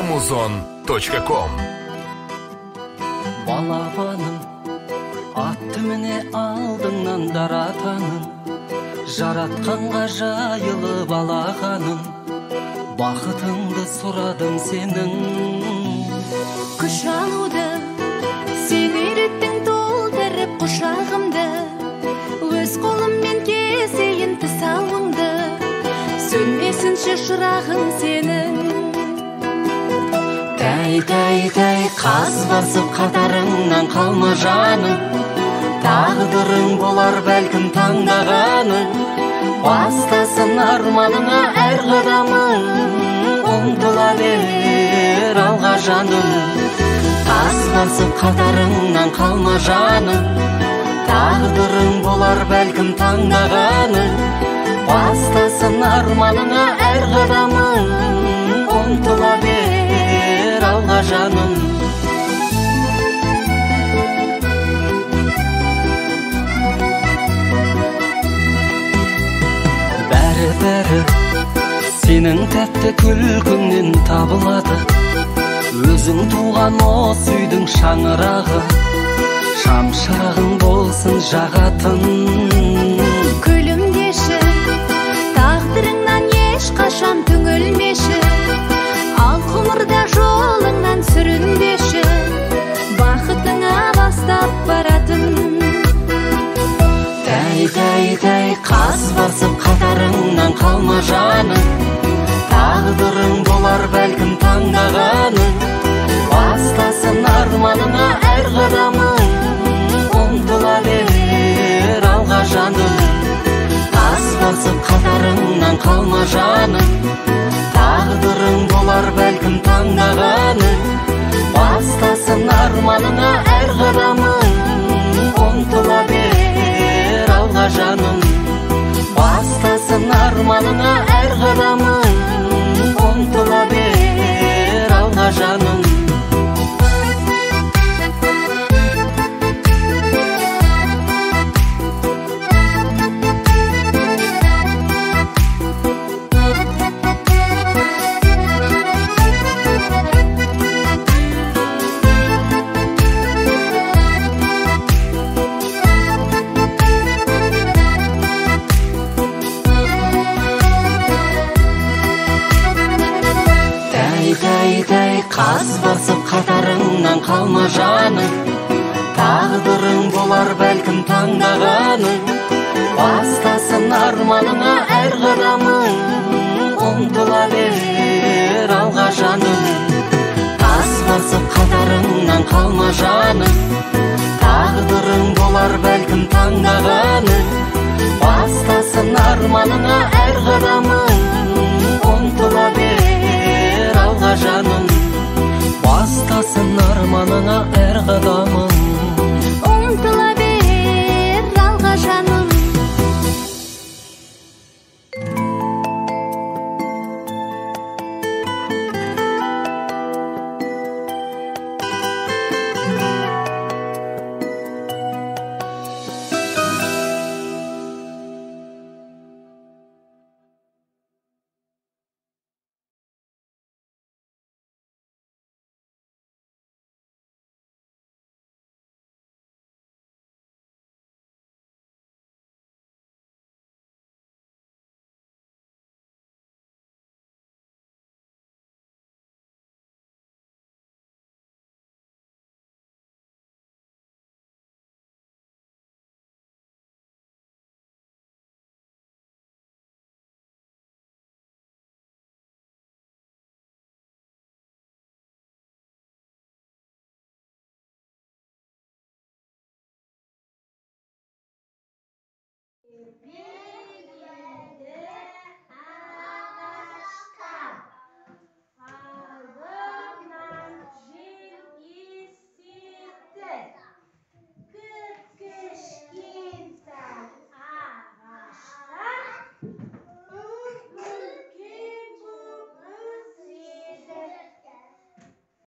muzon.com. Балапаным, атты міне алдыңнан даратаным, жаратқанға жайылып алақаным, бақытыңды сұрадым сенің. Күш алуды сен үйреттің, толтырып құшағымды, өз қолыммен кесейін тұсауыңды, сөнбесінші шырағың сенің. Тәй, тәй, тәй, қаз басып қатарыңнан қалма жаным, тағдырың болар бәлкім таңдағаның, бастасын арманыңа әр қадамың, ұмтыла бер алға жаным. Тас басып қатарыңнан қалма жаным, тағдырың болар бәлкім таңдағаның, бастасын арманыңа әр қадамың, ұмтыла бер алға жаным. Бәрі-бәрі сенің тәтті күлкіңнен табылады, өзің туған осы үйдің шаңырағы, шамшырағың болсын жағатын. Күлімдеші, тағдырыңнан ешқашан түңілмеші, ал ғұмырда жолыңнан сүрінбеші, бақытыңа бастап баратын. Тәй, тәй, тәй, қаз басып қатарыңнан қалма жаным, тағдырың болар бәлкім таңдағаның, бастасын арманыңа әр қадамың, ұмтыла бер алға жаным. Тас басып қатарыңнан қалма жаным, тағдырың болар бәлкім таңдағаның, бастасын арманыңа әр қадамың, ұмтыла бер алға жаным. Бастасын арманыңа әр қадамың, ұмтыла бер алға жаным. Тәй, тәй, қаз басып қатарыңнан қалма жаным, тағдырың болар бәлкім таңдағаның, бастасын арманыңа әр қадамың, ұмтыла бер алға жаным. Тас басып қатарыңнан қалма жаным, тағдырың болар бәлкім таңдағаның, бастасын арманыңа әр қадамың, ұмтыла бер алға жаным. Бастасын арманыңа әр қадамың, ұмтыла бер алға жаным. Yeah.